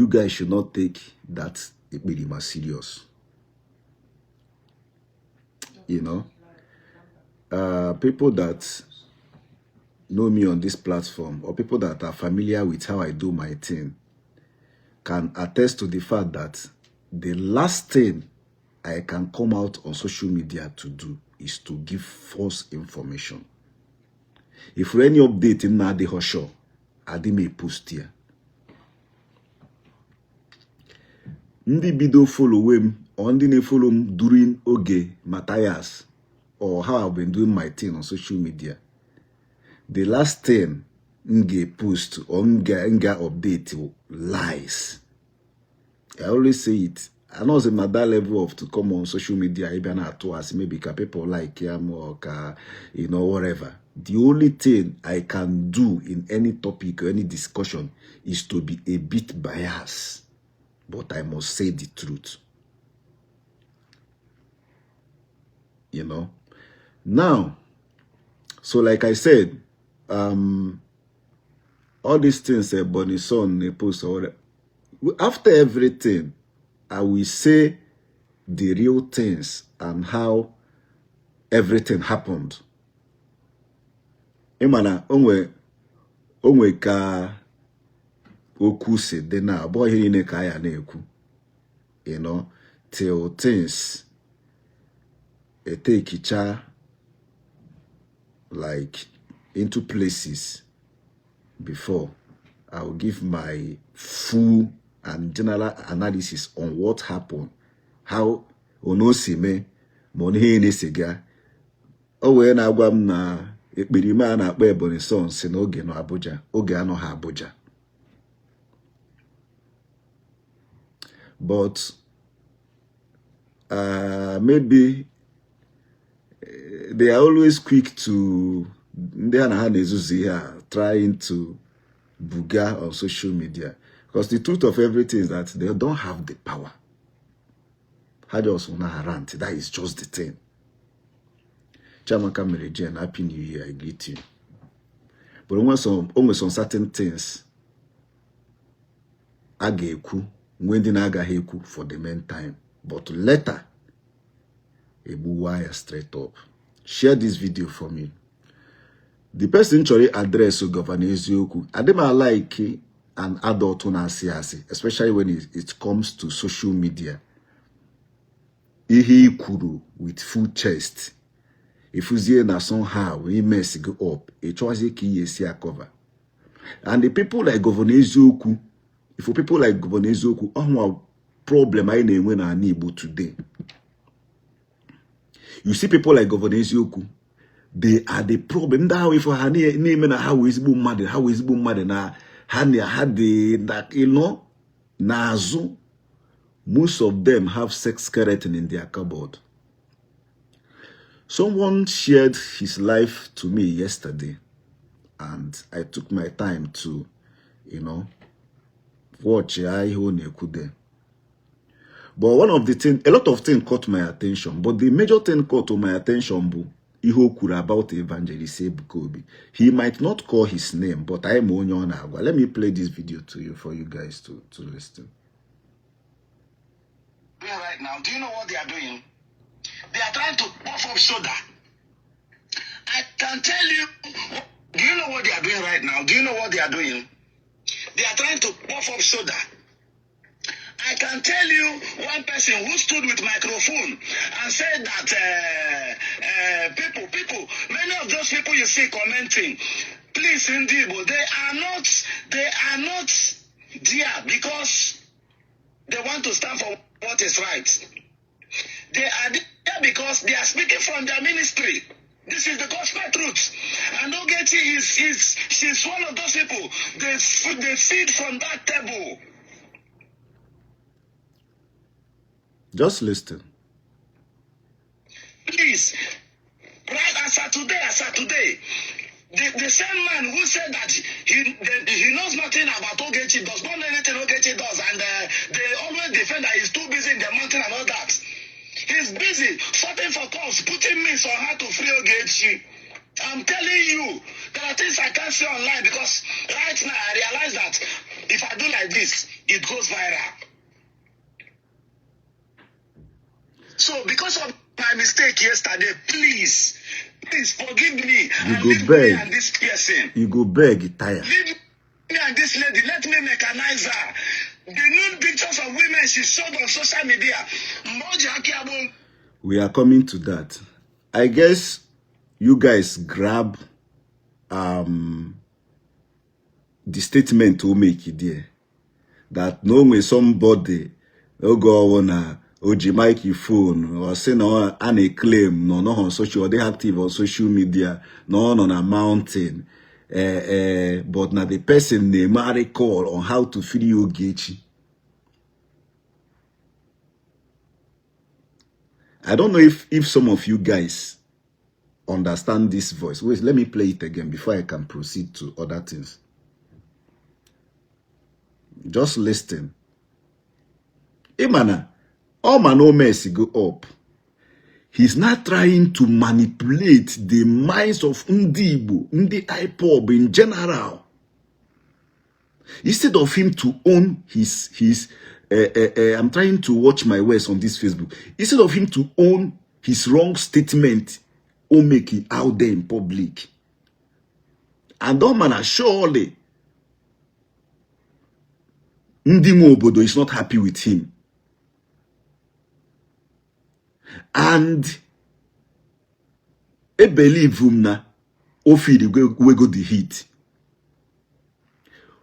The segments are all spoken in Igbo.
Guys should not take that Ekperima serious. People that know me on this platform or people that are familiar with how I do my thing can attest to the fact that the last thing I can come out on social media to do is to give false information. If for any update m na-adịghị sure, adị m post ya. Ndị bido follow m or ndị na-efollow m during oge Matthias or how I've been doing my thing on social media, the last thing m ga-post or m ga-update lies. I always say it. Anọzi m na that level of to come on social media ịbịa na-atụ asị, maybe ka people like ya or ka whatever. The only thing I can do in any topic or any discussion is to be a bit biased, but I must say the truth. Now, so like I said, all these things, Bonnie Son, post or whatever, after everything, I will say the real things and how everything happened. Ịma na onwe ka okwu si dị na ọ bụghị ihe niile ka a na-ekwu, till things etekicha like into places before I will give my full and general analysis on what happened, how ono si mee, ma ọ ihe na-esi gaa. O wee na-agwa m na Ekperima a na-akpọ Ebonyi Son si na oge nọ Abuja, oge anọghị Abuja. But maybe they are always quick to ndị ha na ha na-ezuzu ihe a, trying to buga on social media, because the truth of everything is that they don't have the power. Ha just wanna rant. That is just the thing. Chiamaka Mary Jane, Happy New Year, I greet you. But onwe some certain things a ga-ekwu, nwee ndị na-agaghị ekwu for the main time, but later egbuwa ya straight up. Share this video for me. The person chọrọ address Governor Eziokwu, adị m like an adult na-asị asị, especially when it comes to social media. Ihe i kwuru with full chest, ifuzie na somehow i mess go up, ị chọzie ka ihe esi cover. And the people like Governor Eziokwu, if people like Governor Eziokwu, ọhụwa problem anyị na-enwe n'ala Igbo today. You see people like Governor Eziokwu, they are the problem. Ndị ahụ ifo ha na-eme na ha wee ezigbo mmadụ, ha wee ezigbo mmadụ na ha na ha dị na ịnọ n'azụ. Most of them have sex skeleton in their cupboard. Someone shared his life to me yesterday, and I took my time to, watch ya ihe ọ na-ekwu there. But one of the things, a lot of things caught my attention, but the major thing caught my attention bụ ihe o kwuru about Evangelist Ebuka Obi. He might not call his name, but I am onye ọ na-agwa. Let me play this video to you for you guys to listen. Right now, do you know what they are doing? They are trying to puff up soda. I can tell you, do you know what they are doing right now? Do you know what they are doing? They are trying to puff up soda. I can tell you one person who stood with microphone and said that people, many of those people you see commenting, please, Ndigbo, they are not there because they want to stand for what is right. They are there because they are speaking from their ministry. This is the gospel truth. And Ogechi is she's one of those people. They feed from that table. Just listen. Please, right as of today, the same man who said that he knows nothing about Ogechi, does not know anything Ogechi does, and they always defend that he's too busy in the mountain and all that. He's busy sorting for calls, putting means on how to free Ogechi. I'm telling you, there There are things I can't say online because right now I realize that if I do like this, it goes viral. So because of my mistake yesterday, please, please forgive me You and go leave me beg. and this person. You go beg, tire. Leave me and this lady. Let me mechanize her. The nude pictures of women she showed on social media. Mgbe o ji aka ya bụ We are coming to that. I guess you guys grab the statement to make it there that no way somebody oge ọwụ na o ji microphone or sị na a na-eclaim na ọ nọghị on social, ọ dịghị active on social media, na ọ nọ na mountain, but na the person na-emegharị call on how to free Ogechi. I don't know if some of you guys understand this voice. Wait, let me play it again before I can proceed to other things. Just listen. Imana, all man no mess go up. He's not trying to manipulate the minds of ndị Igbo, ndị IPOB in general. Instead of him to own his I'm trying to watch my words on this Facebook. Instead of him to own his wrong statement, or make it out there in public. And that man, surely, ndị nwe obodo is not happy with him. And I believe him na o feel wego the heat.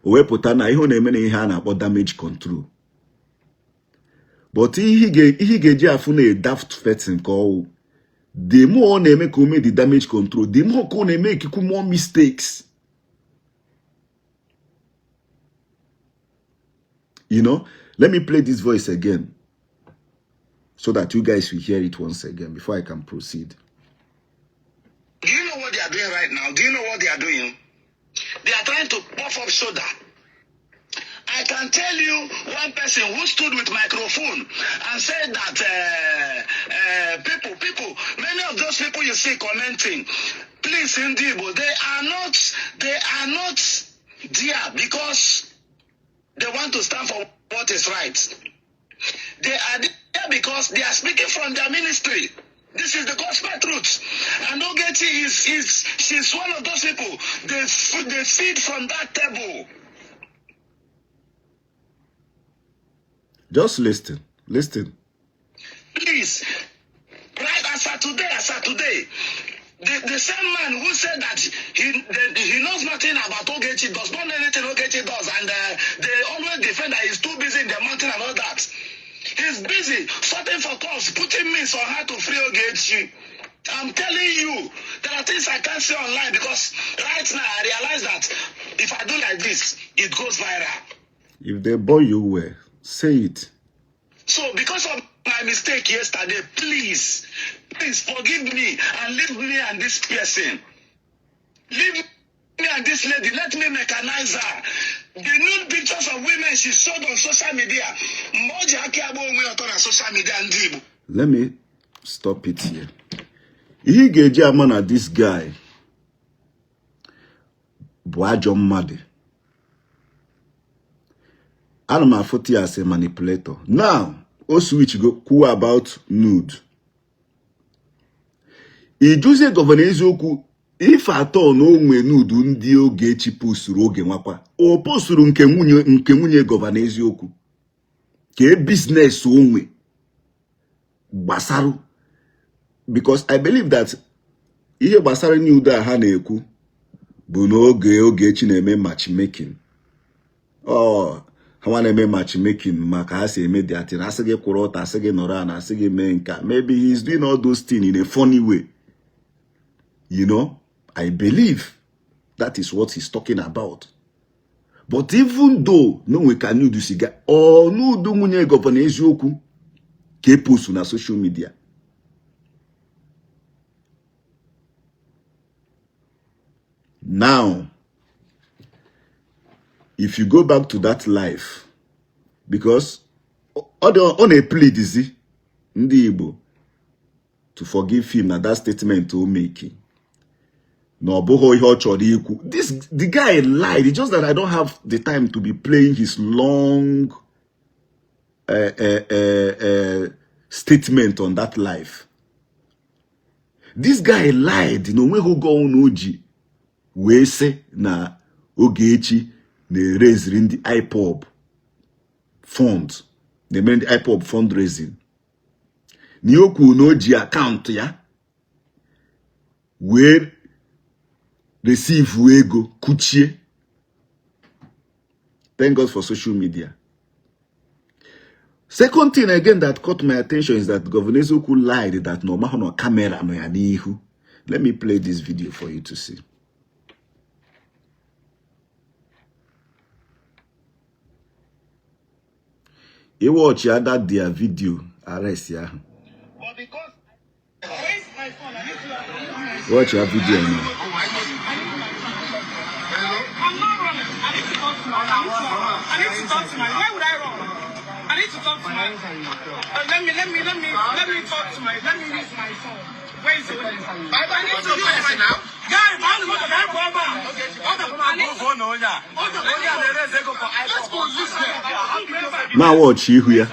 O wepụta na ihe ọ na-eme na ihe a na-akpọ damage control. But ihe ị ga-eji afụ na a daft person ka ọwụ. The more ọ na-eme ka o mee the damage control, the more ka ọ na-eme ikikwu more mistakes. You know, let me play this voice again so that you guys will hear it once again before I can proceed. Do you know what they are doing right now? Do you know what they are doing? They are trying to puff up shoulder. I can tell you one person who stood with microphone and said that people, many of those people you see commenting, please, Ndị Igbo, they are not there because they want to stand for what is right. They are there because they are speaking from their ministry. This is the gospel truth. And Ogechi is she's one of those people. They feed from that table. Just listen. Listen. Please. Right as of today, the same man who said that he knows nothing about Ogechi, does not know anything Ogechi does, and they always defend that he's too busy in the mountain and all that. He's busy sorting for calls, putting means on how to free Ogechi. I'm telling you, there are things I can't say online because right now I realize that if I do like this, it goes viral. If they bore you well, say it. So because of my mistake yesterday, please, please forgive me and leave me and this person. Leave me and this lady. Let me mechanize her. The nude pictures of women she showed on social media. Mgbe o ji aka ya gba onwe ya ọtọ na social media ndị Igbo. Let me stop it here. Ihe ị ga-eji ama na this guy bụ ajọ mmadụ. Ana m afụta ya as a manipulator. Now, o switch go kwuo about nude. Ijuzie Governor Eziokwu ife atọ na onwe nude ndị Ogechi posturu oge nwakwa. O posturu nke nwunye Governor Eziokwu. Ka e business onwe gbasarụ. Because I believe that ihe gbasara nude a ha na-ekwu bụ n'oge Ogechi na-eme matchmaking. Ọ ha nwa na-eme matchmaking maka ha si eme their thing. Asị gị kwụrụ ọtọ, asị gị nọrọ ana, asị gị mee nka. Maybe he's doing all those things in a funny way. You know, I believe that is what he's talking about. But even though no we can nude siga or nude nwunye Governor Eziokwu ka e post na social media. Now, if you go back to that life, because ọ na-plead ndị Igbo to forgive him na that statement o make. Na ọ bụghị ihe ọ chọrọ ikwu. This the guy lied. It's just that I don't have the time to be playing his long statement on that life. This guy lied na onweghị oge ọnwụ o ji wee sị na Ogechi na-ereziri ndị IPOB fund, na-emere ndị IPOB fundraising, na ihe o kwuru na o ji akaụntụ ya wee receive ego kuchie. Thank God for social media. Second thing again that caught my attention is that Governor Eziokwu lied that na ọ mahụ na camera nọ ya n'ihu. Let me play this video for you to see. Ị watch ada their video arrest ya ahụ. Watch ya video now. I'm not running. I need to talk to my. I need to talk to my. Where would I run? I need to talk to my. Let me talk to my. Let me use my phone. Where is it? I need to use my now. Guy, man, what the hell, I need Now watch ihu ya.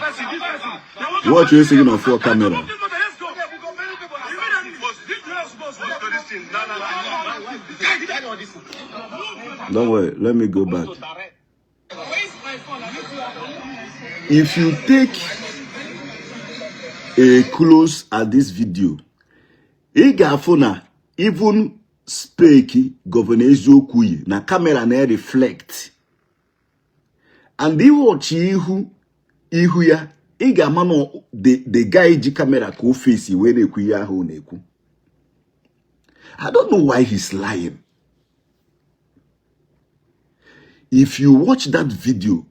Watch esi gị na ọfụọ camera. Don't worry, let me go back. If you take a close at this video, ị ga-afụ na even spec Governor Eziokwu yi na camera na-reflect, and ị watch ihu ihu ya, ị ga-ama na the guy ji camera ka o face wee na-ekwu ihe ahụ ọ na-ekwu. I don't know why he's lying. If you watch that video,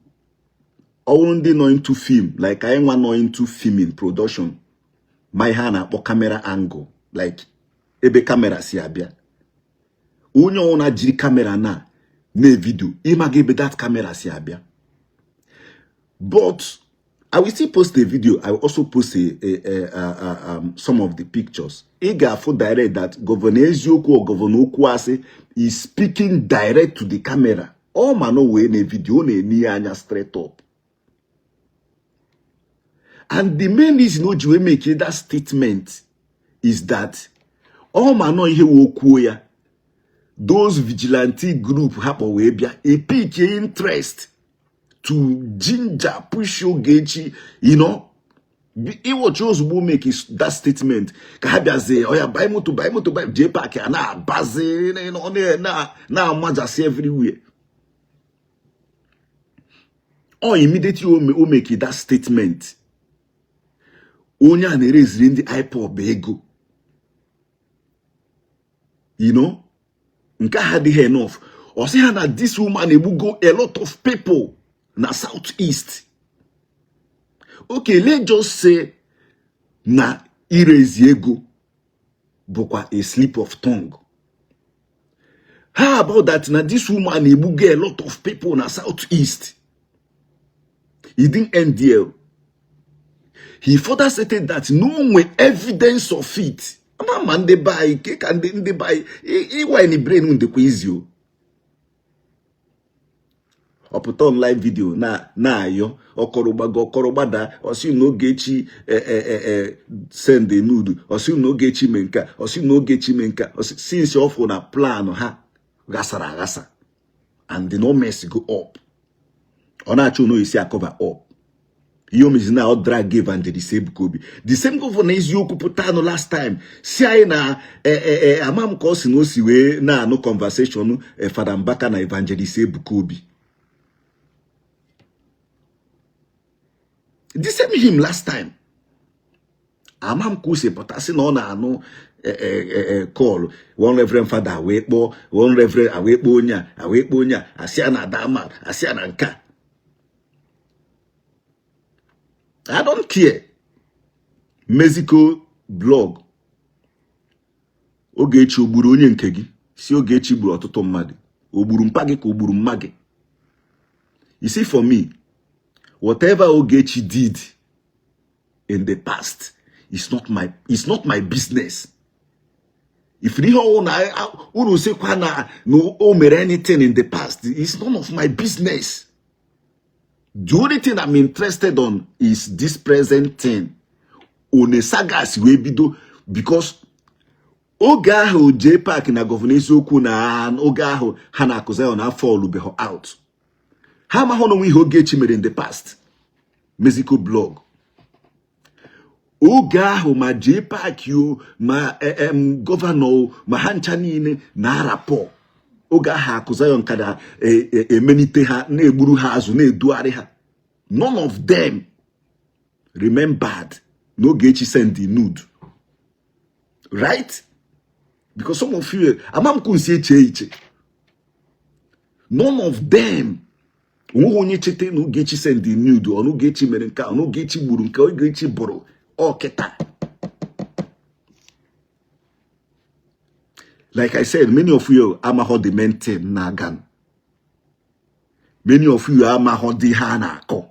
ọ bụrụ ndị nọ into film like anyị nwa nọ into filming production, ma ihe a na-akpọ camera angle, like ebe camera si abịa, onye ọbụla jiri camera na na video, ịmaga ebe that camera si abịa. But I will still post a video. I will also post some of the pictures. Ị ga-afụ direct that Governor Eziokwu or Governor Okwuasị is speaking direct to the camera. Ọ ma na wee na video ọ na-ene ya anya straight up. And the main reason o ji wee make that statement is that ọ ma nọ ihe wee kwuo ya, those vigilante group ha kpọ wee bịa e pick interest to ginger push Ogechi, ị watch ozugbo make that statement ka ha bịazie oya buy moto, buy moto, buy jee park a na-abazi na-amajasị everywhere. Ọ immediately o make that statement, onye a na-ereziri ndị IPOB ego, nke a adịghị enough. Ọ sị ha na this woman egbugo a lot of people na South East. Okay, let's just say na irezi ego bụkwa a slip of tongue. How about that na this woman egbugo a lot of people na South East? He didn't end there. He further stated that no nwe evidence of it. Ama ma ndị be anyị ke ka ndị be anyị ịwine brain ndekwa izi o. Ọ pụta on live video na na-ayọ ọkọrọ gbago ọkọrọ gbada, ọsị na Ogechi send nude, ọsị na Ogechi mee nke a, ọsị na Ogechi mee nke a, since ọ fụ na plan ha ghasara aghasa and the no mess go up, ọ na-achọ na isi cover up. Ihe omezi na ọ drag Evangelist Ebuka Obi, the same Governor Eziokwu pụta anụ last time si anyị na ama m ka ọ si na o si wee na-anụ conversation Fada Mbaka na Evangelist Ebuka Obi. The same him last time, ama m ka o si pụta sị na ọ na-anụ call one reverend father wee kpọọ one reverend, wee kpọọ onye a, wee kpọọ onye a, asị ya na dama, asị ya na nke a. I don't care. Mexico blog, Ogechi o gburu onye nke gị, si Ogechi gburu ọtụtụ mmadụ, o gburu mpa gị ka o gburu mma gị. You see, for me, whatever Ogechi did in the past is not my business. If ihe ọwụ na unu sịkwa na o mere anything in the past, it's none of my business. The only thing I'm interested on is this present thing. One sagas wee bido because oge ahụ JPAC na Governor Eziokwu na oge ahụ ha na Akụ Zion afọ olubeghị out. Ha amaghị na onwe ihe Ogechi mere in the past. Mexico blog. Oge ahụ ma JPAC o ma governor ma ha ncha niile na-arapọ. Oge ahụ Akụ Zion ka na-emelite ha, na-egburu ha azụ, na-edugharị ha. None of them remembered na Ogechi send the nude, right? Because some of you ama m ka si eche iche. None of them, onweghị onye cheta na Ogechi send the nude, ọ na Ogechi mere nke a, na Ogechi gburu nke Ogechi bụrụ ọkịta. Like I said, many of you amaghọ the main thing na-aga. Many of you amaghọ dị ha na-akọ.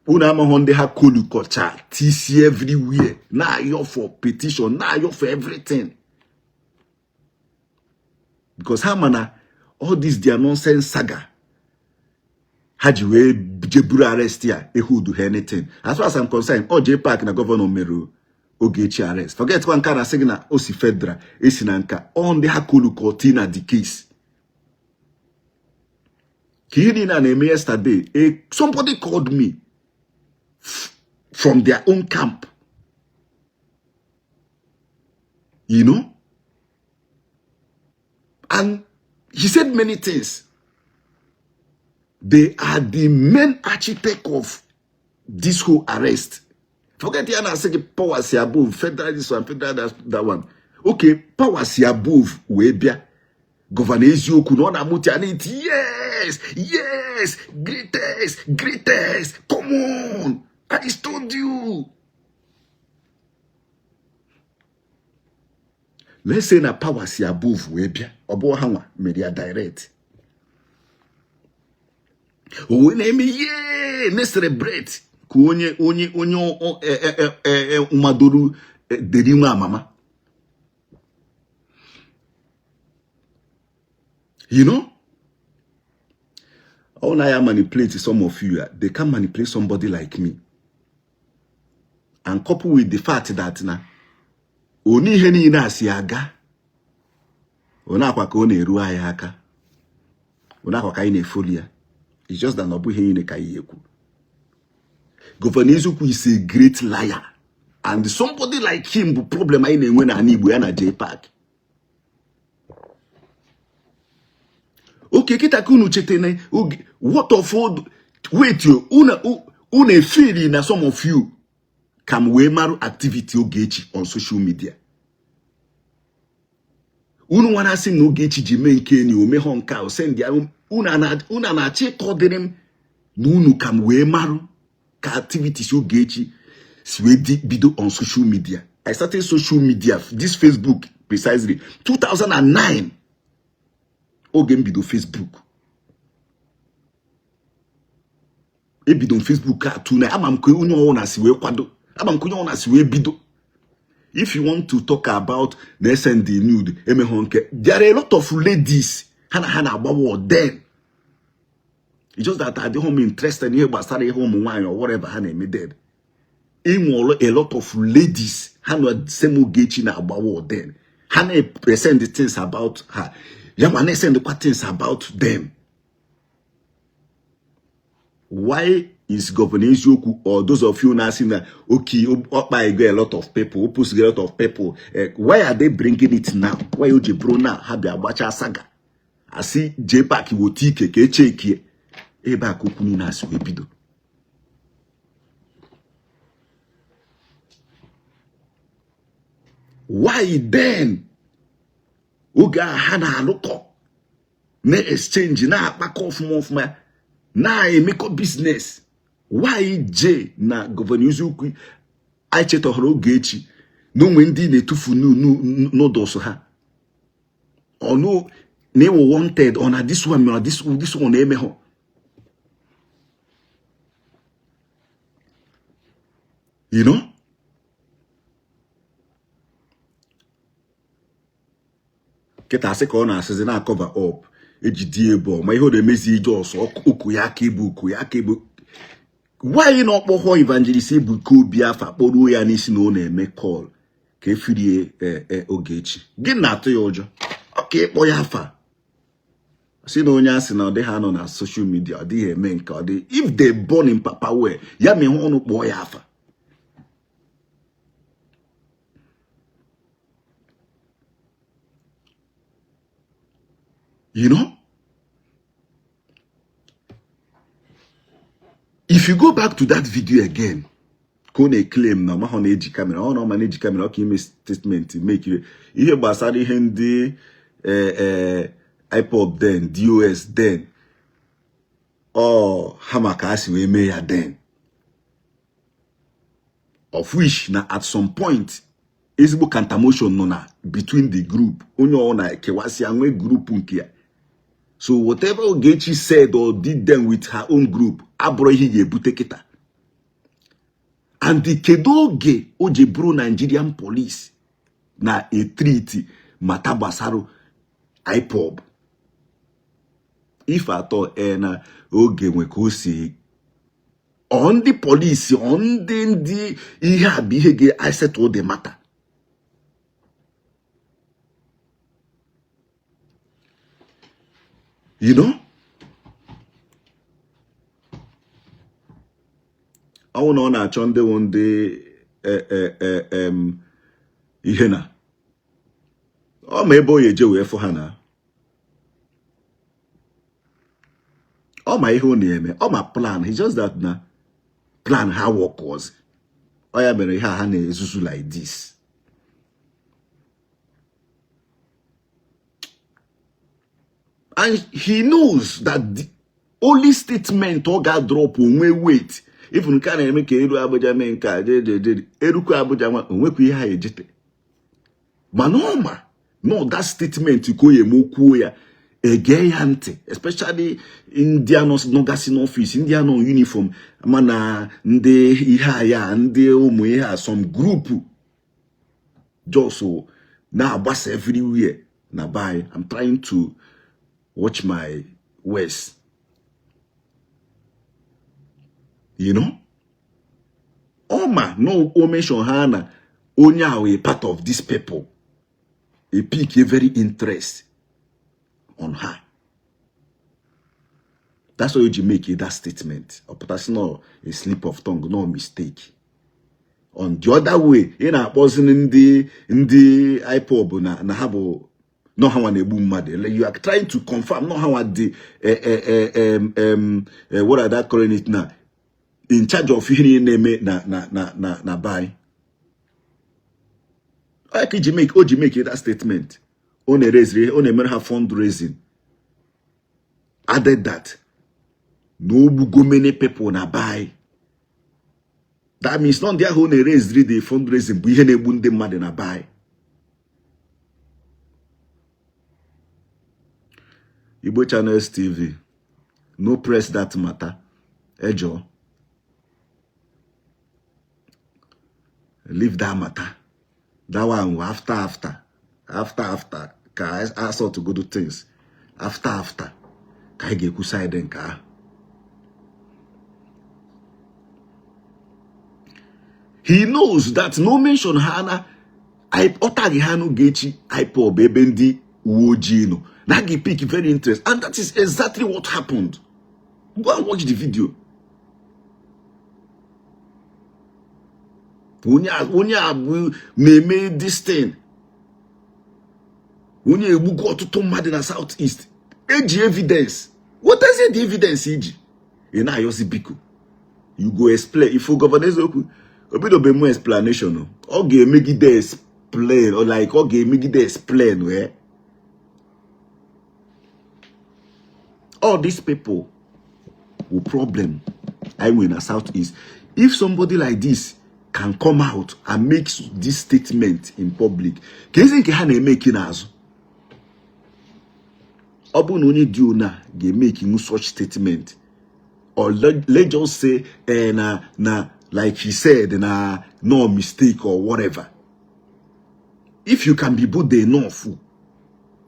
Unu amaghọ ndị ha kolukọcha tisi everywhere, na-ayọ for petition, na-ayọ for everything. Because ha ma na all this their nonsense saga ha ji wee je buru arrest ya ehudu ha anything. As far as I'm concerned, ọ JPAC na governor mere Ogechi arrest. Forget kwa nke a na-asị gị na o si federal, esi na nka ọ ndị ha kolukọti na the case. Ka ihe niile a na-eme yesterday, somebody called me from their own camp. You know? And he said many things. They are the main architect of this whole arrest. Forget ya na-asị gị power si above, federal this one, federal that one. Okay, power si above wee bịa. Governor Eziokwu na ọ na-amụta ya na-eti yes, yes, greatest, greatest, come on, I told you. Let's say na power si above wee bịa, ọ bụ ha nwa mere ya direct. O wee na-eme ye na-celebrate ka onye onye onye madoro deri nwa amama. You know? All I manipulate some of you, they can manipulate somebody like me. And couple with the fact that na oni ihe niile a si aga, ọ akwa ka ọ na-eru anyị aka, ọ akwa ka anyị na-efoli ya. It's just that na ọ bụghị ihe niile ka anyị ekwu. Governor Eziokwu is a great liar, and somebody like him bụ problem anyị na-enwe n'ala Igbo ya na JPAC. Okay, kịta ka unu cheta na what of wait yo, unu efili na some of you ka m wee marụ activity Ogechi on social media. Unu nwa na-asị na Ogechi ji mee nke enyi omehọ nke a send ya, unu na-achọ ịkọdịrị m na unu ka m wee marụ ka activities Ogechi si wee bido on social media. I started social media, this Facebook precisely, 2009. Oge m bido Facebook. Ebido m Facebook a tụ na ama m ka onye ọwụna si wee kwado, ama m ka onye ọwụna si wee bido. If you want to talk about na send the nude emehọ nke, there are a lot of ladies ha na ha na-agbawa then. It's just that adịghị m interested n'ihe gbasara ihe ụmụ nwaanyị or whatever ha na-eme then. Enwere a lot of ladies ha na same Ogechi na-agbawa then. Ha na-send things about her. Ya ma na-send kwa things about them. Why is Governor Eziokwu or those of you now saying that okay, Okpa a lot of people, Opus a lot of people, why are they bringing it now? Why you bro now? Ha bịa gbacha saga. Asị JPAC wote ike ka echekie ebe a ka okwu niile asị wee bido. Why then? Oge a ha na-alụkọ na-exchange na-akpakọ ọfụma ọfụma na-emekọ business. Why J na Governor Eziokwu anyị chetọhụrụ Ogechi na onwe ndị na-etufu noodles ha ọnụ na ịwụ wanted ọ na this one na this one na-eme ha. You know? Kịta asị ka ọ na-asịzi na cover up ejide ebe ọ ma ihe ọ na-emezi ije ọsọ oku ya aka ebu oku ya aka ebu nwaanyị na ọkpọghọ evangelist Ebuka Obi afa kpọruo ya n'isi na ọ na-eme call ka efirie Ogechi gị na-atụ ya ụjọ ọ ka ịkpọ ya afa si na onye a sị na ọ dịghị anọ na social media ọ dịghị eme nke ọ dị if they born in papa well ya mee ọnụ kpọọ ya afa. You know? If you go back to that video again, ka ọ na-eclaim na ọmahọ na-eji camera ọ na ọma na-eji camera ọ ka ime statement mekiri ihe gbasara ihe ndị IPOB then DOS then ọ ha maka a si wee mee ya then of which na at some point ezigbo countermotion nọ na between the group onye ọ na-ekewasị nwee group nke ya. So whatever Ogechi said or did then with her own group abụrụ ihe ga-ebute kịta. And kedu oge o ji bụrụ Nigerian police na etriti mata gbasara IPOB ife atọ na oge nwe ka o si ọ ndị polisi ọ ndị ihe a bụ ihe ga-settle the matter. You know? Ọ na ọ na-achọ ndị wụ ndị ihe na ọ ma ebe o ya eje wee fụ ha na ọ ma ihe ọ na-eme ọ ma plan. It's just that na plan ha work was ọ ya mere ihe a ha na-ezuzu like this. And he knows that the only statement ọ ga-drop onwe weight even nke a na-eme ka eru Abuja mee nke a jejeje erukwu Abuja nwa onwekwa ihe ha ejete mana ọ ma no that statement ka o ya eme okwuo ya ege ya ntị especially ndị anọ nọgasị n'ọfịs ndị anọ uniform mana ndị ihe a ya ndị ụmụ ihe a some group just na-agbasa everywhere na by I'm trying to watch my words. You know? Oma no o mention ha na onye ahụ a part of these people a pick a very interest on her. That's why you make that statement. Or put no a slip of tongue, no mistake. On the other way, ị na-akpọzi ndị IPOB na ha bụ no ha na-egbu mmadụ. You are trying to confirm no ha dị what are that calling it now? In charge of ihe niile na-eme na na by. Ka o ji make that statement. Ọ na-ereziri ọ na-emere ha fundraising. Added that na ogbugo many people na by. That means na ndị ahụ ọ na-ereziri the fundraising bụ ihe na-egbu ndị mmadụ na by. Igbo Channels TV, no press that matter. Ejo, leave that matter. That one after ka I sort to go do things. After ka anyị ga-ekwu side nke ahụ. He knows that no mention ha na ọtaghị ha n'Ogechi IPOB ebe ndị uwe ojii nọ. Na gị pick very interest, and that is exactly what happened. Go and watch the video. Onye a na-eme this thing. Onye egbugo ọtụtụ mmadụ na South East. Eji evidence. What is the evidence iji? Ị na-ayọzi biko. You go explain. If you Governor Eziokwu, obidobe mu explanation. Ọ ga-emegide explain or like ọ ga-emegide explain wee. All these people will problem I win na South East. If somebody like this can come out and make this statement in public, ka ezi nke ha na-emeki n'azụ. Ọ bụrụ na onye dị ona ga-emeki such statement, or let's just say na like he said na no mistake or whatever. If you can be bold enough,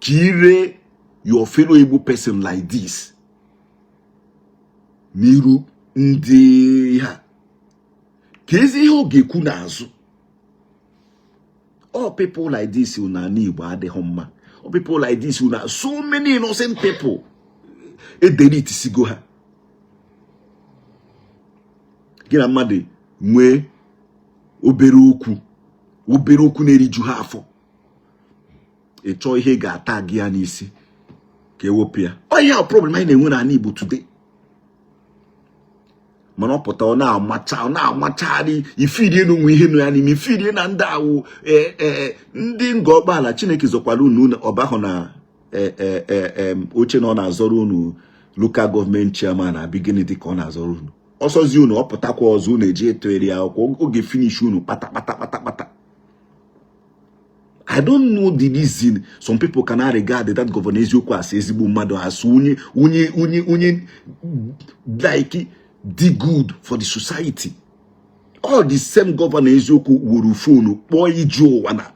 Ka ire your fellow Igbo person like this n'iru ndị ha, ka ezi ihe ọ ga-ekwu n'azụ. All people like this na ala Igbo adịghị mma. All people like this na so many innocent people edelete sigo ha. Gị na mmadụ nwee obere okwu, obere okwu na-eriju ha afọ, ị chọọ ihe ga-ata gị ya n'isi ka ewepụ ya. Ọ ihe a problem anyị na-enwe n'ala Igbo today. Mana ọ pụta, ọ na-amacha, ọ na-amachagharị ifirie na onwe ihe nọ ya n'ime ifirie na ndị awụ ndị Ngor Okpala. Chineke zọkwara unu ọbahụ na oche na ọ na-azọrọ unu local government chairman abi gịnị dị ka ọ na-azọrọ unu ọsọzi unu. Ọ pụtakwa ọzọ, unu eji etoeri akwụkwọ oge finish unu kpata kpata kpata kpata. I don't know the reason some people cannot regard that Governor Eziokwu as ezigbo mmadụ, as onye onye onye onye like dị good for the society. All the same Governor Eziokwu wuru phone kpọọ Ijuụwa na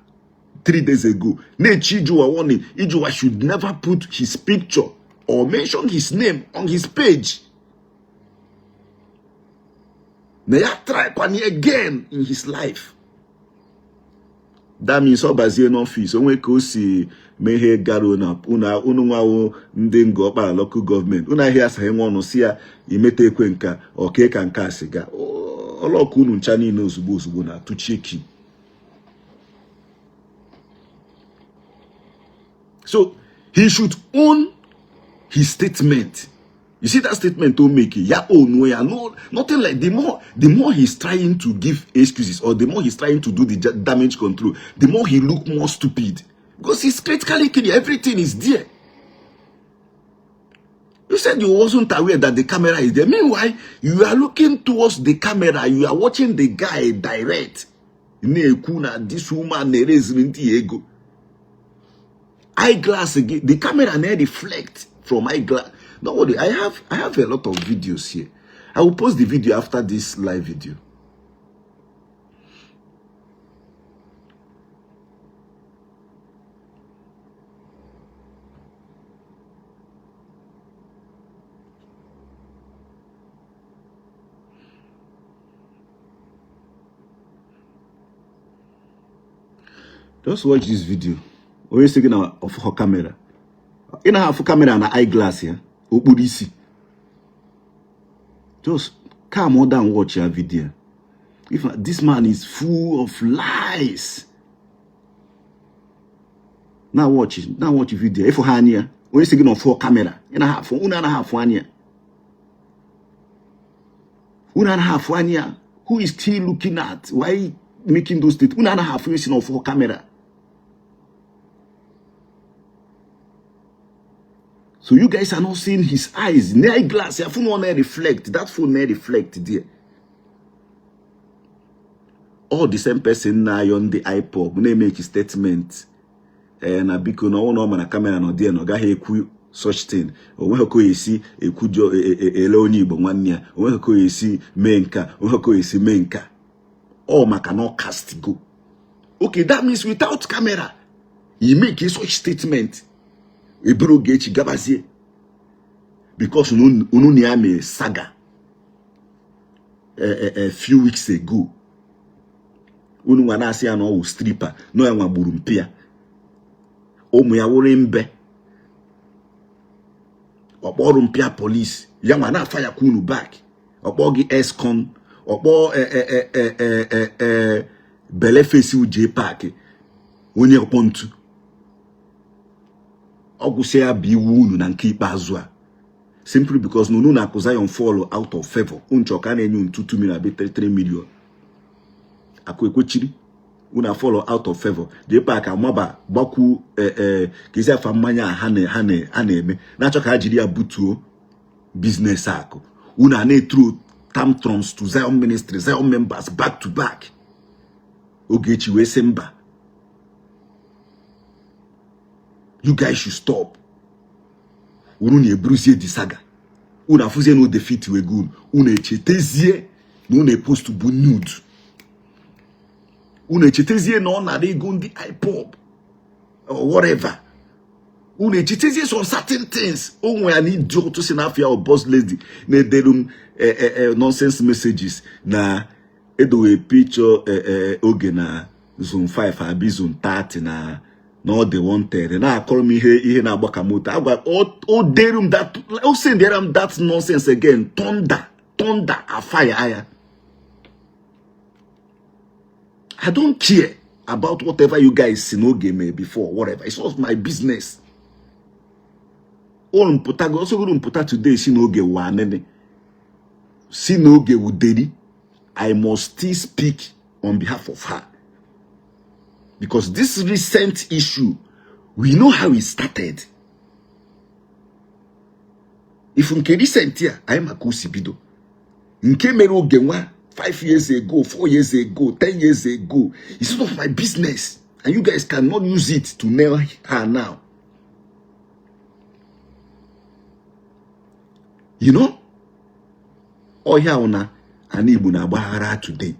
3 days ago na-echi Ijuụwa warning. Ijuụwa should never put his picture or mention his name on his page, na ya try kwani again in his life. That means ọ bazie n'office onwe ka o si mee ihe gara unu nwawo ndị Ngor Okpala local government, unu ahịa asaghị nwa ọnụ si ya imeta ekwe nka oke ka nke a siga ọlọkụ unu ncha niile ozugbo ozugbo na atụchie ki. So he should own his statement. You see that statement to make ya own ya. No, nothing like the more he's trying to give excuses or the more he's trying to do the damage control, the more he look more stupid, because he's critically clear. Everything is there. You said you wasn't aware that the camera is there. Meanwhile, you are looking towards the camera. You are watching the guy direct na-ekwu na this woman na-ereziri ndị ego. Eyeglass gị, the camera na reflect from eyeglass. Don't worry, I have a lot of videos here. I will post the video after this live video. Just watch this video. Onye sị gị na ọfụhọ camera, ị naghị afụ camera na eyeglass ya okpuru isi. Just calm down, watch your video. If this man is full of lies. Now watch, now watch video. Ịfụ ha anya ya, onye sị gị na ọfụhọ camera, ị naghị afụ, unu anaghị afụ anya, unu anaghị afụ anya. Who is still looking at? Why making those statements? Unu anaghị afụ isi na ọfụhọ camera. So you guys are not seeing his eyes. Near glass, your phone won't reflect. That phone may reflect there. All the same person now on the IPOB na-emeke statement na biko na ọnwụ na ọ ma na camera nọ there na ọ gaghị ekwu such thing. Onweghị ka o esi ekwujọ ele onye Igbo nwanne ya, onweghị ka o esi mee nka, onweghị ka o esi mee nka. Ọ maka na ọ cast go. Okay, that means without camera, you make such statement. Eburu Ogechi gabazie because unu na ya mee saga a few weeks ago. Unu nwa na-asị ya na ọ wụ stripper, na ya nwa gburu mpi ya, ụmụ ya wụrụ mbe, ọkpọrụ mpịa police ya nwa na-afa ya kwa unu back, ọkpọ gị escon, ọkpọ belefesi uje park onye ọkpọ ntu. Ọ gwụsị ya bụ iwu unu na nke ikpeazụ a, simply because na unu na-akụ Zion fall out of favor. Unu chọrọ ka a na-enye unu 2 million abi 3 million. Akụ ekwechiri unu fall out of favor. JPAC amaba gbakwu ee ka esi afa mmanya a ha na-eme na-achọ ka ha jiri ya butuo business akụ. Unu a na-etro tantrums to Zion ministry, Zion members back to back. Ogechi wee sị mba, you guys should stop. Unu na-eburuzie the saga, unu afụzie na o defeat wego unu, unu echetezie na unu epost bụ nude, unu echetezie na ọ nara ego ndị IPOB or whatever. Unu echitezie some certain things. O nwere an idiot si na afa ya boss lady na-ederu m nonsense messages na edowe picture oge na zone 5 abi zone 30 na na ọ dị wanted na-akọrọ m ihe ihe na-agba ka moto agwa o deru m that o sendera m that nonsense again thunder thunder afire ya. I don't care about whatever you guys si n'oge mee before, whatever. It's not my business. Unu mpụta ọsọgoro mpụta today si n'oge wụ anịnị si n'oge wuderi, I must still speak on behalf of her. Because this recent issue, we know how it started. If nke recent ya, anyị maka o si bido. Nke mere oge nwa 5 years ago, 4 years ago, 10 years ago, it's not of my business. And you guys cannot use it to nail her now. You know? Ọhịa ahụ na ana Igbo na-agbaghara today.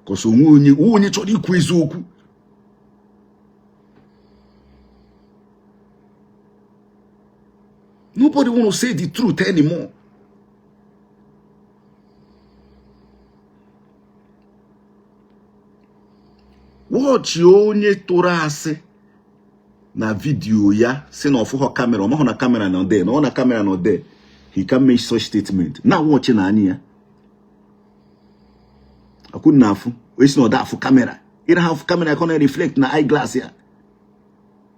Because onwe onye onye chọrọ ikwu eziokwu. Nobody want to say the truth anymore. Watch onye tụrụ asị na video ya si na ọfụghọ camera ọ mahụ na camera nọ there na ọ na camera nọ there, he can make such statement. Na watch na anya ya akwụ na afụ esi na ọda afụ camera ịra ha afụ camera ka ọ na-reflect na eyeglass ya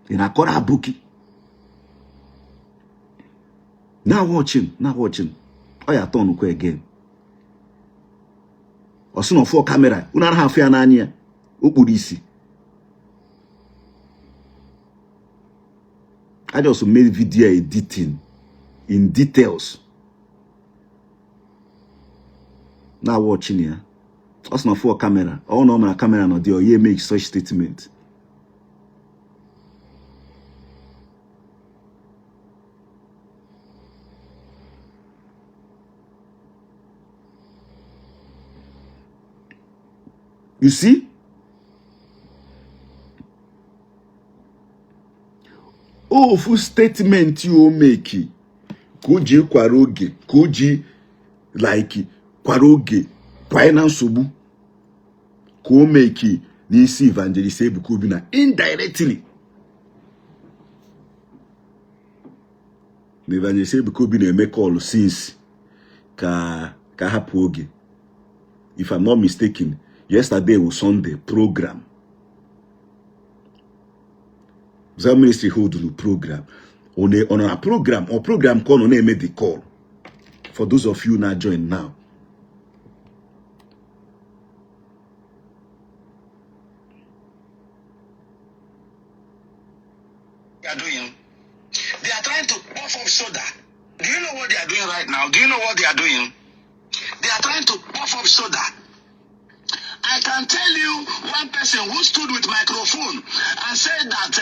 ị na-akọrọ abụki. Now watching, now watching. Ọ ya turn kwa again. Ọ sị na ọfụ camera unu anaghị afụ ya n'anya ya o kpuru isi. I just made video editing in details. Now watching ya. Ọ sị na ọfụ camera ọ na ọ mara camera nọ dị ọ ya make such statement. You see? Ofu statement o make ka o ji kwara oge ka o ji like kwara oge kwanye na nsogbu ka o make n'isi Evangelist Ebuka Obi na indirectly na Evangelist Ebuka Obi na-eme call since ka ka hapụ oge. If I'm not mistaken, yesterday was Sunday program. Zion Ministry hold the program. On a program or program call on made the call. For those of you now join now. They are doing. They are trying to puff up soda. Do you know what they are doing right now? Do you know what they are doing? They are trying to puff up soda. I can tell you one person who stood with microphone and said that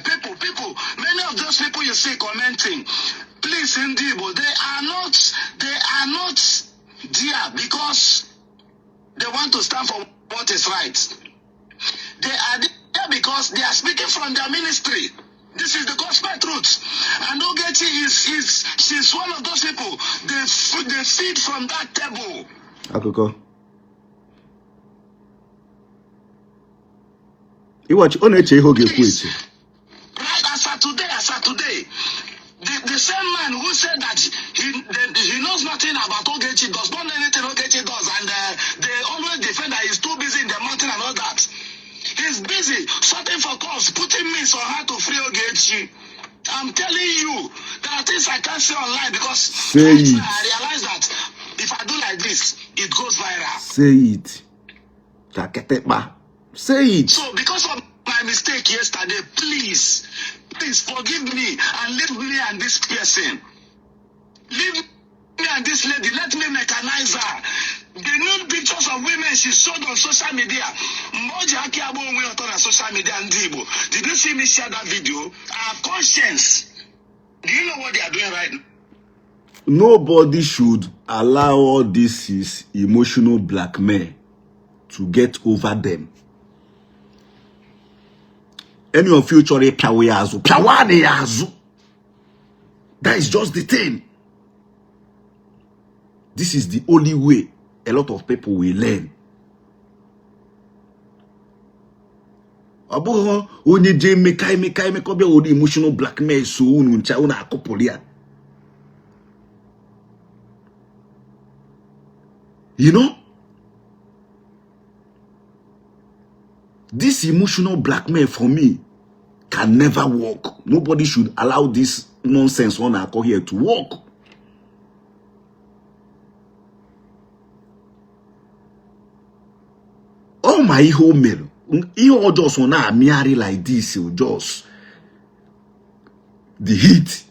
people, many of those people you see commenting, please, Ndigbo, they are not there because they want to stand for what is right. They are there because they are speaking from their ministry. This is the gospel truth. And Ogechi is she's one of those people. They feed from that table. Akụkọ. Iwachi ọ na-eche ihe ọ ga-ekwu eche. Right, as of today, the same man who said that he knows nothing about Ogechi, does not know anything Ogechi does, and they always defend that he's too busy in the mountain and all that. He's busy sorting for calls, putting means on how to free Ogechi. I'm telling you, there are things I can't say online because Say it. I realize that if I do like this, it goes viral. Say it. Kaketekpa. Say it. So because of my mistake yesterday, please forgive me and leave me and this person. Leave me and this lady. Let me mechanize her. The nude pictures of women she showed on social media. Mboji Aki Abo onwe ọtọ na social media ndị Igbo. Did you see me share that video? I have conscience. Do you know what they are doing right now? Nobody should allow all this is emotional blackmail to get over them. Any of you chọrọ ịpịawa ya azụ, pịawa ya azụ. That is just the thing. This is the only way a lot of people will learn. Ọ bụghị onye jee emeka emeka emeka ọ bịa were emotional blackmail so unu ncha unu akụpụrụ ya. You know? This emotional blackmail for me can never work. Nobody should allow this nonsense ọ na-akọ here to work. Ọ ma ihe o mere, ihe ọjọọ so na-amịgharị like this, just the heat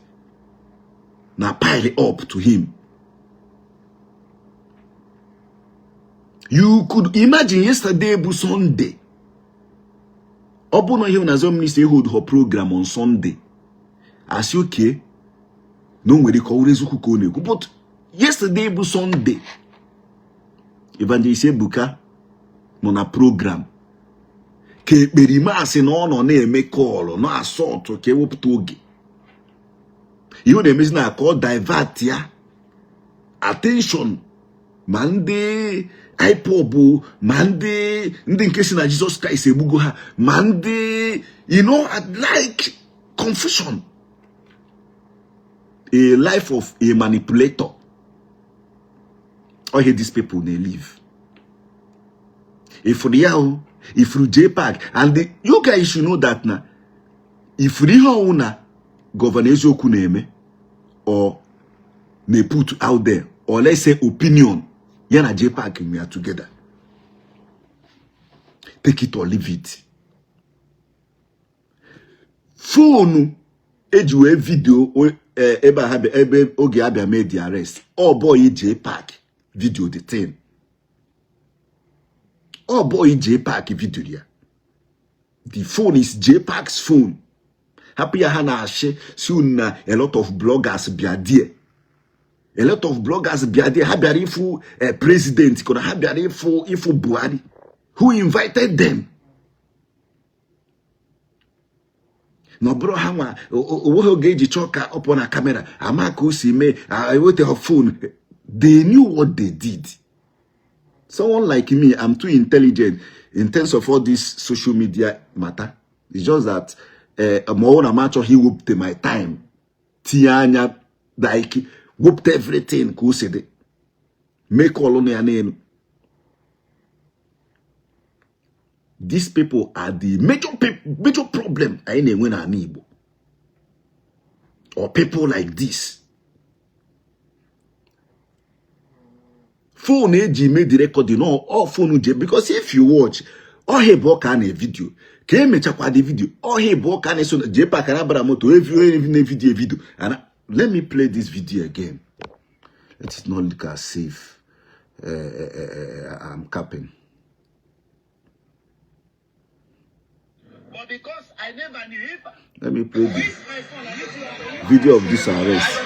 na pile up to him. You could imagine yesterday bụ Sunday. Ọ bụ na ihe na Zion Ministry hold her program on Sunday. Asị okay na o nwere ka ọ wụrụ eziokwu ka ọ na-ekwu, but yesterday bụ Sunday, Evangelist Ebuka nọ na program ka ekperima asị na ọ nọ na-eme call na-asọtụ ka ewepụta oge ihe ọ na-emezi na ka ọ divert ya attention, ma ndị IPOB, ma ndị nke si na Jesus Christ egbugo ha, ma ndị like confusion, a life of a manipulator. All these people na-live ifuru ya o ifuru JPAC and you guys should know that na ifuru ihe ọwụ na Governor Eziokwu na-eme or na-put out there, or let's say opinion ya na JPAC, we are together, take it or leave it. Phone eji wee video ebe ha ebe oge abịa mee the arrest, ọ boy JPAC video the thing, ọ boy JPAC video ya. The phone is JPAC's phone. Hapụ ya, ha na-achị si unu na a lot of bloggers bịa there, a lot of bloggers bịa there, ha bịara ịfụ president kọrọ, ha bịara ịfụ Buhari. Who invited them? Na ọ bụrụ ha nwa onweghị oge eji chọọ ka ọ pụọ na camera ama ka o si mee eweta phone. They knew what they did. Someone like me, I'm too intelligent in terms of all this social media matter. It's just that ma ọ na m achọghị iwepụta my time tinye anya, like wepụta everything ka o si dị, mee call ya n'elu. These people are the major problem anyị na-enwe n'ala Igbo, or people like this. Phone eji mee the recording, all phone je, because if you watch ọhịa bụ ka a na video ka emechakwa the video, ọhịa bụ ka na-eso JPAC na abara moto onye na video video. And let me play this video again. Let it not look as if I'm capping. But because I never knew if Let me play the video of this arrest.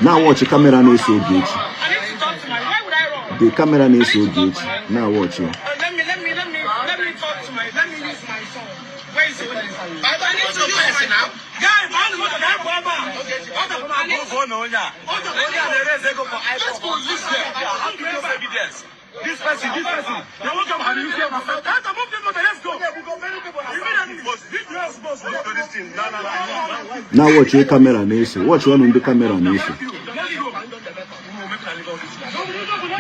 Now watch the camera na-eso Ogechi. I need to talk to my. Why would I run? The camera na-eso Ogechi. Now watch it. Let me talk to my. Let me use my phone. Where is the I need to use my now. Guy, man, what the hell? I need to. Let's go list them. Evidence. This person, this person. They won't come and use them. Move this motor, let's go. To this thing. No, no, no. Now watch your camera na-eso. Watch one ndị camera na-eso. Let's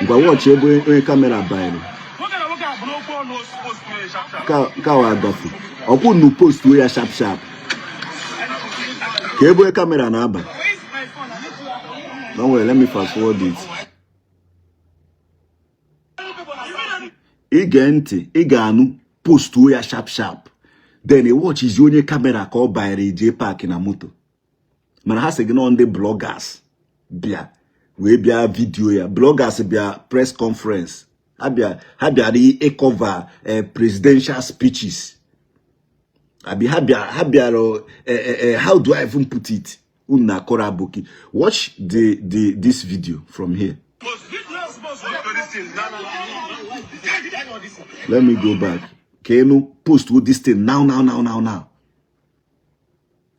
go. Ngwa, watch ebe onye camera banyere. Ka wa agafe. Ọkwụ nu post ya sharp sharp. Ka ebe onye camera na-aba. Where is my phone? I need to. Don't worry, let me fast forward it. Ige ntị, ị ga-anụ postuo ya sharp sharp. Then ị watchizi onye camera ka ọ banyere JPAC na moto. Mana ha sị gị nọ ndị bloggers bịa wee bịa video ya. Bloggers bịa press conference. Ha bịara ịcover presidential speeches. Abi ha bịara how do I even put it? Unu na-akọrọ aboki. Watch the this video from here. To this thing. No, no, no. Let me go back. Ka enu post this thing now now now now now.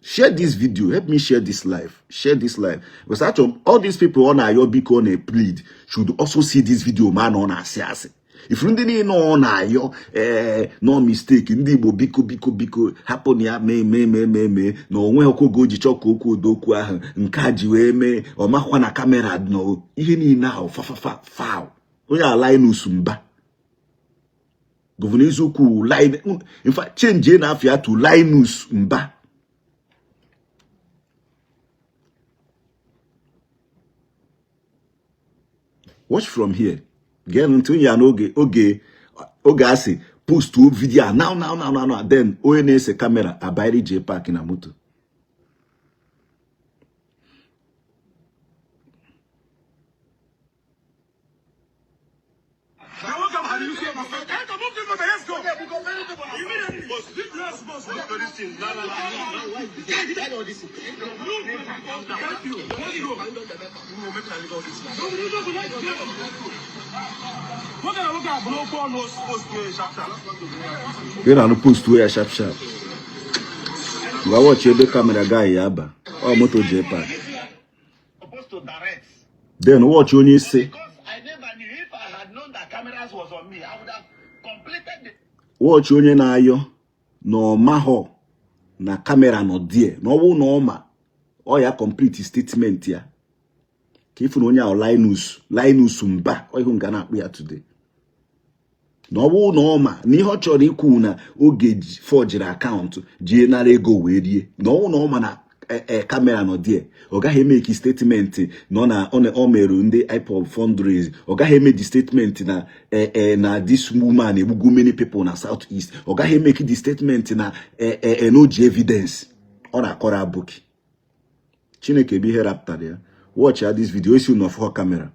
Share this video, help me share this live, share this live, because actually all these people ọ na-ayọ biko, ọ na-plead, should also see this video. Ma na ọ na-asị asị ifuru ndị niile ọ na-ayọ ee no mistake, ndị Igbo, biko biko biko hapụ na ya mee mee mee mee mee na onwe ọkụ oge o ji chọọ ka okwu odokwu ahụ nke a ji wee mee. Ọ makwa na camera nọ ihe niile ahụ fafafa foul. Onye a Linus Mba, Governor Eziokwu, line in fact change na afia to Linus Mba. Watch from here. Gee ntị onye ya n'oge oge oge asị post video now now now now now. Then onye na-ese camera abairi J Park na moto. Ị na-anụ post ya sharp sharp. Gwa watch ebe camera guy ya aba ọ moto J Park. Then watch onye isi, watch onye na-ayọ na ọmahọ na camera nọ die na ọ bụrụ na ọ ma ọ ya complete statement ya ka ifu na onye ahụ Linus Linus Mba ọ ihu nga na-akpụ ya today na ọ bụrụ na ọ ma na ihe ọ chọrọ ikwu na oge forgiri account jie nara ego wee rie na ọ bụrụ na ọ ma na camera nọ die, ọ gaghị eme ki statement nọ na ọ merụ ndị IPOB fundraise, ọ gaghị eme the statement na na this woman egbugo many people na South East, ọ gaghị eme ki the statement na na o ji evidence ọ na-akọrọ abụki. Chineke bụ ihe rapụtara ya. Watch ya this video esi n'ọfọ camera.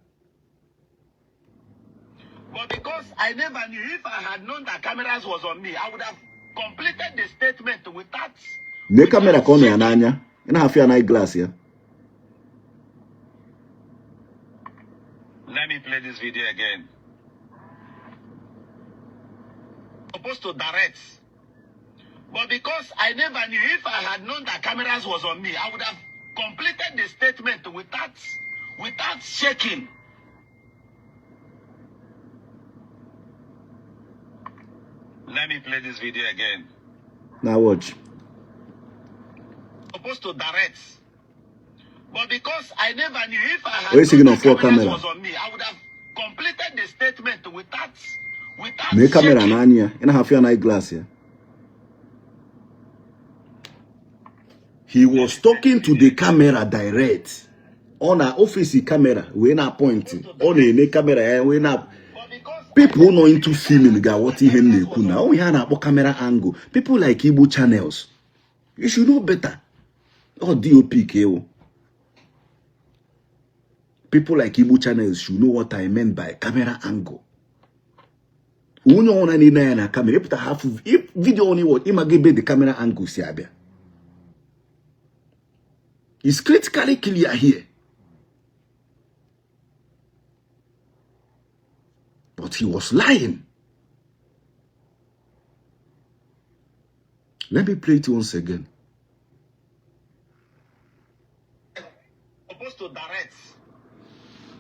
But because I never knew, if I had known that cameras was on me, I would have completed the statement without. Nee camera ka ọ nọ ya n'anya, ị na-afụ ya na glass ya. Let me play this video again. Supposed to direct. But because I never knew, if I had known that cameras was on me, I would have completed the statement without shaking. Let me play this video again. Now watch. Supposed to direct. But because I never knew, if I had Onye sị gị known na that ọfọ cameras camera. was on me, I would have completed the statement without Nee camera shaking. n'anya ya, ị na-afụ ya na glass ya. He was talking to the camera direct. Ọ na office camera wee na point, ọ na-ene camera ya wee na But because people nọ into filming ga-aghọta ihe m na-ekwu na ọ ihe a na-akpọ camera angle. People like Igbo channels, you should know better. Ọ DOP ka ewu. People like Igbo channels should know what I meant by camera angle. Onye ọbụla na-ene anya na camera ịpụta ha afụ video ọ na ịmaga ebe the camera angle si abịa. It's critically clear here. But he was lying. Let me play it once again. Supposed to direct.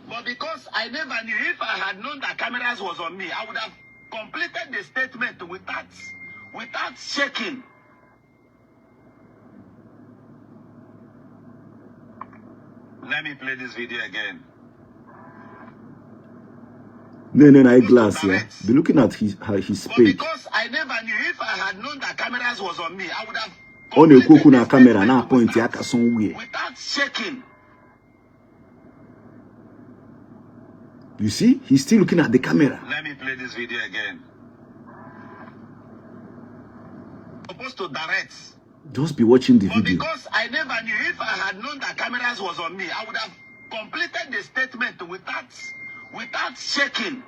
But because I never knew, if I had known that cameras was on me, I would have completed the statement without shaking. Let me play this video again. No, no, no, glass, yeah. Be looking at his But page. because I never knew, if I had known that cameras was on me, I would have Ọ na-ekwu okwu na completed the camera statement na point aka somewhere. without shaking. You see, he's still looking at the camera. Let me play this video again. Supposed to direct. Just be watching the But video. because I never knew, if I had known that cameras was on me, I would have completed the statement without shaking.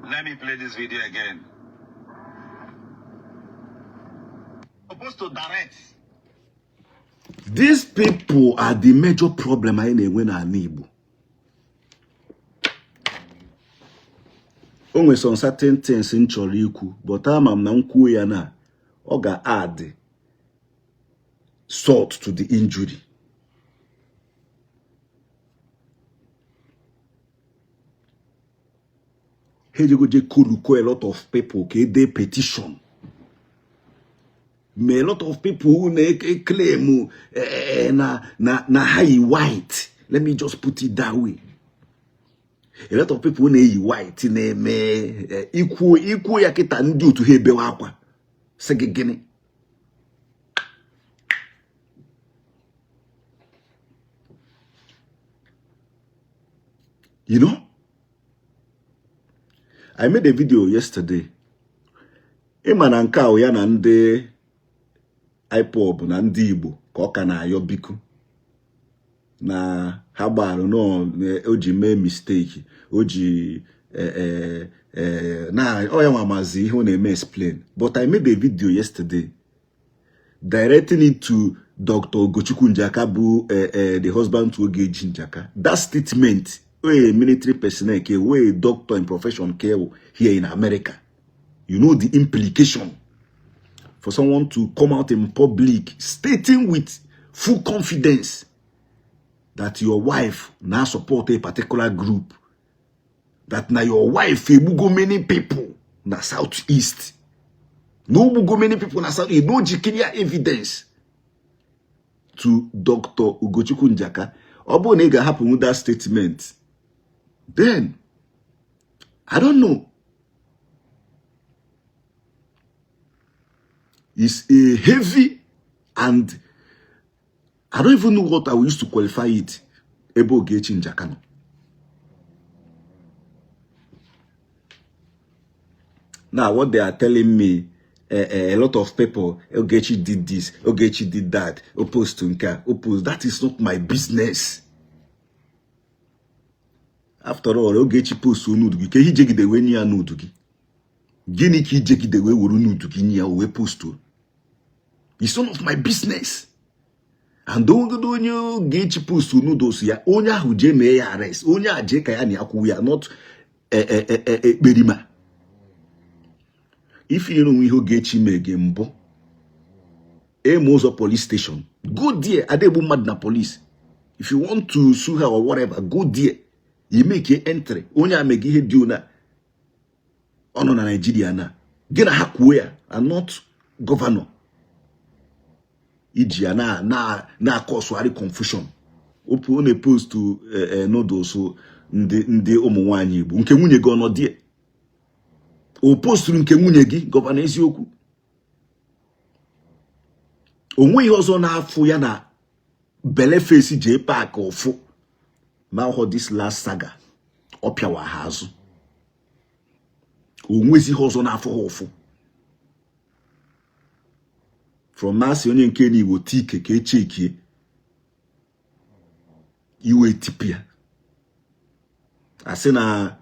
Let me play this video again. Supposed to direct. These people are the major problem anyị na-enwe n'ala Igbo. O nwere some certain things m chọrọ ikwu, but ama m na m kwuo ya na ọ ga-add salt to the injury. Ha ejego je koluko a lot of people ka ede petition. Ma a lot of people na-claim na ha yi white. Let me just put it that way. A lot of people na-eyi white na-eme ikwu ikwu ya kịta ndị otu ha ebewe akwa sị gị gịnị. You know, I made a video yesterday. Ịma na nke ahụ ya na ndị IPOB na ndị Igbo ka ọ ka na-ayọ biko na ha gbara no o ji mee mistake o ji na ọ ya nwa mazi ihe ọ na-eme explain. But I made a video yesterday directing it to Dr. Ugochukwu Njaka bụ the husband to Ogechi Njaka. That statement, a military personnel ke wey doctor in profession ke here in America. You know the implication for someone to come out in public stating with full confidence that your wife now support a particular group, that now your wife egbugo many people na southeast. No egbugo many people na southeast. No clear evidence to Dr. Ugochukwu Njaka. Ọ bụrụ na ị ga-ahapụ that statement, then I don't know. It's a heavy and I don't even know what I will use to qualify it. Ebe Ogechi Njaka nọ. Now, what they are telling me, a lot of people, Ogechi did this, Ogechi did that, opposed to Nka, opposed. That is not my business. After all, Ogechi post nude gị, ka ihe jegide wee nye ya nude gị. Gịnị ka ijegide wee were nude gị nye ya wee post? It's none of my business. And ongodo onye Ogechi post nudes ya, onye ahụ jee mee ya arrest, onye a jee ka ya na ya kwuo ya, not ekperima. If you know ihe Ogechi mee gị mbụ, eme ụzọ police station, go there. Adegbu mmadụ na police. If you want to sue her or whatever, go there. You make a entry. Onye a mege ihe dị ona ọ nọ na Nigeria na gị na ha kwuo ya, and not governor iji ya na na na akọsụgharị confusion. Ọ na-epost noodles ndị ụmụ nwaanyị Igbo nke nwunye gị ọnọ die. O posturu nke nwunye gị gọvanọ eziokwu. O nweghị ọzọ na-afụ ya na bele face jee park ụfụ ma ọhọ this last saga ọ pịawa ha azụ. O nwezi ihe ọzọ na-afụ ha ụfụ. From na-asị onye nke n'Igbo tike ka echekie iwe tipịa asị na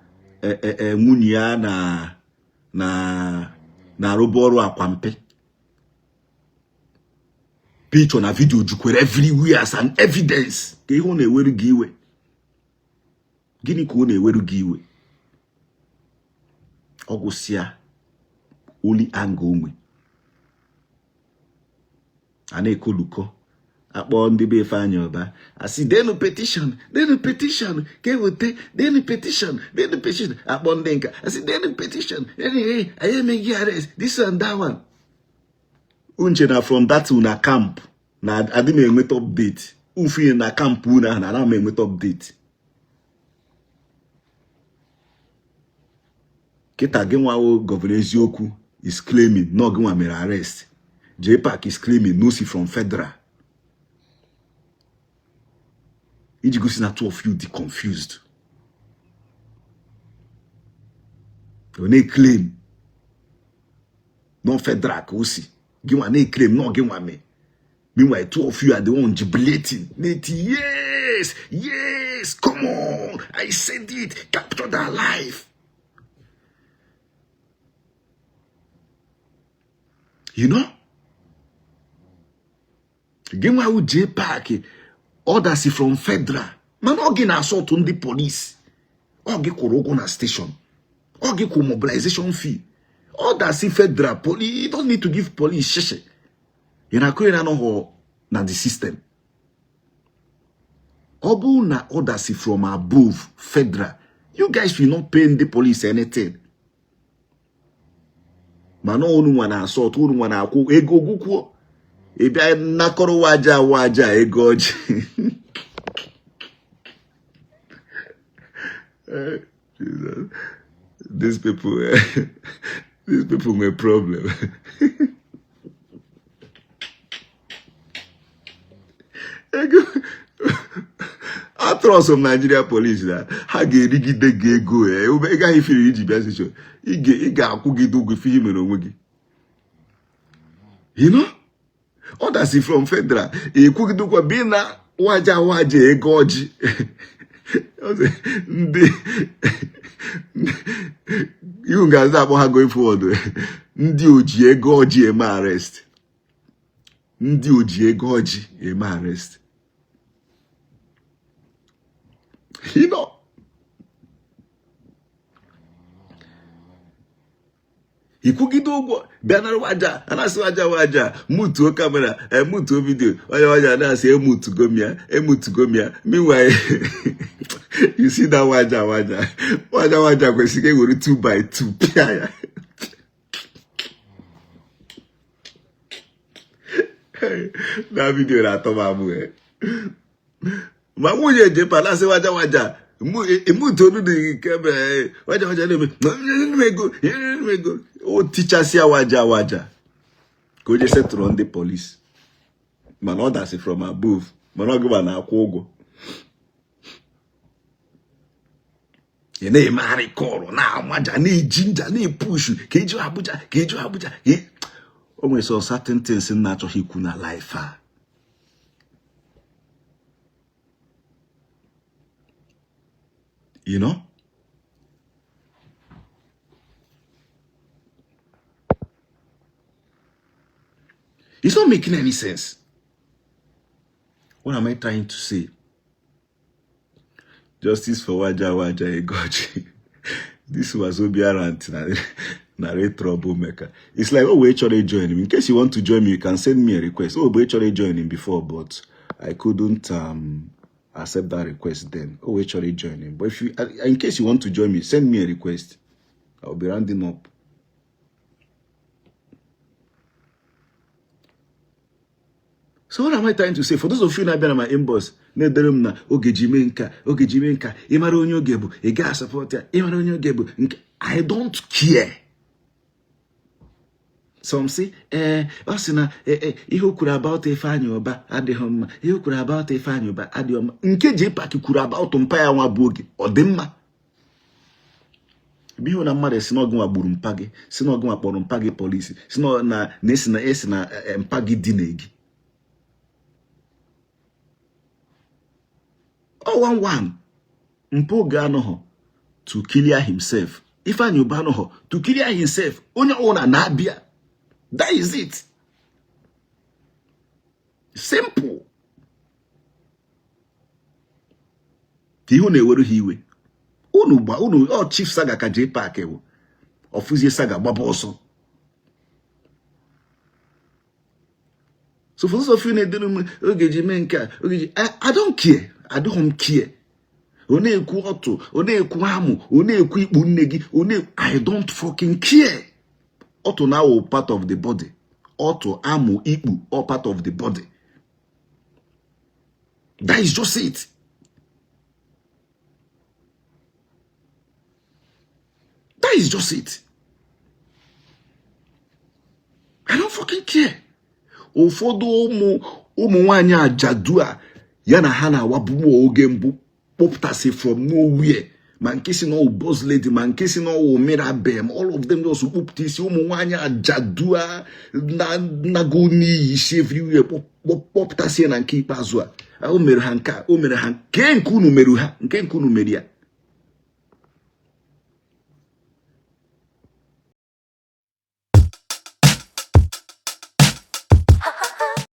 nwunye ya na na na-arụbu ọrụ akwampe. Picture na video jukwere everywhere as an evidence. Ka ihe ọ na-eweru gị iwe, gịnị ka ọ na-eweru gị iwe? Ọ gwụsịa oli anga onwe a na-ekolukọ akpọ ndị be Ifeanyị Ụba asị denu petition, denu petition ka eweta, denu petition, denu petition. Akpọ ndị nka asị denu petition, anyị emeghị arrest this and that one. Unche na from that una camp na adị m enweta update. Ufinye na camp unu ahụ na ana m enweta update. Kịta gị nwawo gọvanọ eziokwu is claiming na gị nwa mere arrest. JPAC is claiming no see from federal. Iji gosi na two of you dị confused. Ọ na-claim no federal ka o si gị nwa na-claim na gị nwa mee. Meanwhile, two of you are the one jubilating. Neti, yes, yes, come on. I said it. Capture that life. You know? Gị nwa wụ JPAC orders from federal. Mana ọ gị na-asọtụ ndị police. Ọ gị kwụrụ ụgwọ na station. Ọ gị kwụ mobilization fee. Order si federal police, you don't need to give police shishi. Ị na-akụ na anọghọ na the system. Ọ bụrụ na order si from above federal, you guys will not pay ndị police anything. Mana unu nwa na-asọtụ, unu nwa na-akwụ ego gwukwuo. Ị bịa nakọrọ waja waja ego ọjị. Jesus. These people, these people nwere problem. Ego atrọsụ m Nigeria police na ha ga-erigide gị ego ya ị gaghị firi iji bịa station ị ga-akwụgide ụgwọ ife ihe mere onwe gị. You know? Order si from federal ekwugidekwa bi na waja waja ego ọjị. Ndị ihu ga-aza akpọ ha going forward, ndị oji ego ọjị eme arrest, ndị oji ego ọjị eme arrest. You know? Ikwugide ụgwọ bịa nara waja, a na-asị waja waja mutuo camera, emutuo video, onye waja na-asị emutugo m ya, emutugo m ya. Meanwhile, you see that waja waja waja waja kwesịrị ka ewere 2 by 2 pịa ya. Na video na-atọ m amụ. Ma nwunye jepa na-asị waja waja emutonu dị camera, waja waja na-eme ego ego, o tichasịa waja waja ka o jee setụrụ ndị polisi. Mana ọ dasị from above, mana ọ gịba na-akwụ ụgwọ. Ị na-emegharị kọlụ na-amaja na-eji nja na-epushu ka eju Abuja, ka eju Abuja. O nwere some certain things m na-achọghị ikwu na life a. You know? It's not making any sense. What am I trying to say? Justice for Waja Waja Egoji. This was Obiara na troublemaker. It's like, oh, wait, try to join him. In case you want to join me, you can send me a request. Oh, wait, try to join him before, but I couldn't accept that request then. Oh, wait, try to join him. But if you, in case you want to join me, send me a request. I'll be rounding up. So what am I trying to say? For those of you na-abịa na my inbox, na-edere m na oge ji mee nka, oge ji mee nka, ịmara onye oge bụ, ị gaa support ya, ịmara onye oge bụ, nke I don't care. Some say, ọ sị na ihe o kwuru about Ifeanyi Uba adịghị mma, ihe o kwuru about Ifeanyi Uba adịghị mma. Nke JPAC kwuru about mpa ya nwa bụ oge, ọ dị mma. Ebe ihe na mmadụ si na ọgụnwa gburu mpa gị, si na ọgụnwa kpọrọ mpa gị polisi, si na esi na esi na mpa gị dina gị. Ọ one one mpa oge anọghọ to clear himself. Ifeanyi Uba anọghọ to clear himself. Onye ọbụla na-abịa. That is it. Simple. Ka ihu na-eweru ha iwe. Unu gba unu ọ Chief Saga ka JPAC ewu. Ọfụzie Saga gbaba ọsọ. So for those of you na-edere m oge ji mee nke a, oge ji I don't care. I don't care. Ọ na-ekwu ọtụ, ọ na-ekwu amụ, ọ na-ekwu ikpu nne gị, ọ na I don't fucking care. Ọtụ na awụ part of the body. Ọtụ, amụ, ikpu, all part of the body. That is just it. That is just it. I don't fucking care. Ụfọdụ ụmụ nwaanyị ajadu a ya na ha na-awabụ oge mbụ kpọpụtasị from nowhere, ma nke si na boss lady, ma nke si na ọwụ Mirabel, all of them just kpọpụta isi ụmụ nwaanyị ajadu a nago n'iyi isi everywhere kpọpụtasị na nke ikpeazụ a o mere ha nke a, o mere ha nke nke unu mere ha nke nke unu mere ya.